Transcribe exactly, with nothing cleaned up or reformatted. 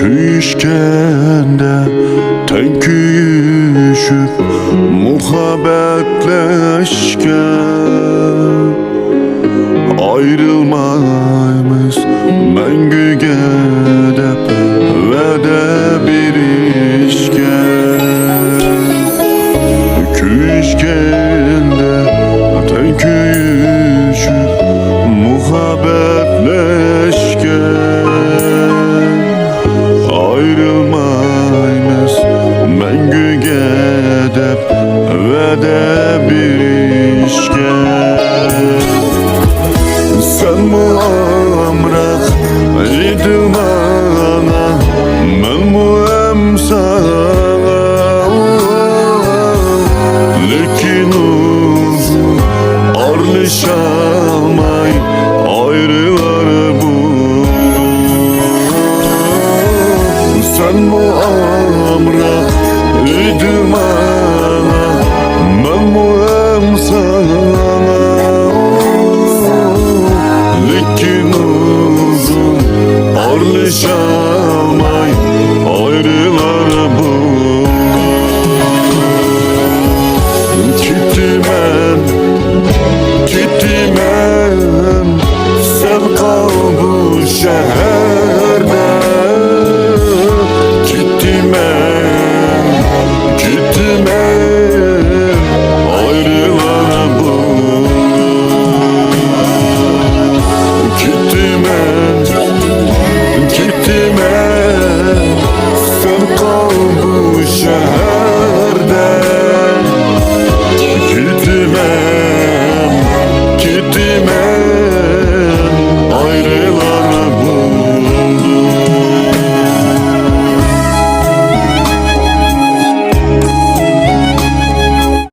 كۆيۈشكەندە تەڭ كۆيۈشۈپ مۇھەببەتلەشكەن، ئايرىلمايمىز مەڭگۈگە دەپ ۋەدە بېرىشكەن. كۆيۈشكەندە تەڭ كۆيۈشۈپ مۇھەببەتلەشكەن، ئايرىلمايمىز مەڭگۈگە دەپ ۋەدە بېرىشكەن. سەنمۇ ئامراق ئىدىڭ ماڭا، مەنمۇ ھەم ساڭا. لېكىن ئۇزۇن ئارىلىشالماي ئايرىلار بولدۇق. سەنمۇ ئامراق ئىدىڭ ماڭا، مەنمۇ ھەم ساڭا. لېكىن ئۇزۇن ئارىلىشالماي ئايرىلار بولدۇق. كېتىمەن، كېتىمەن، سەن قال بۇ شەھەردە.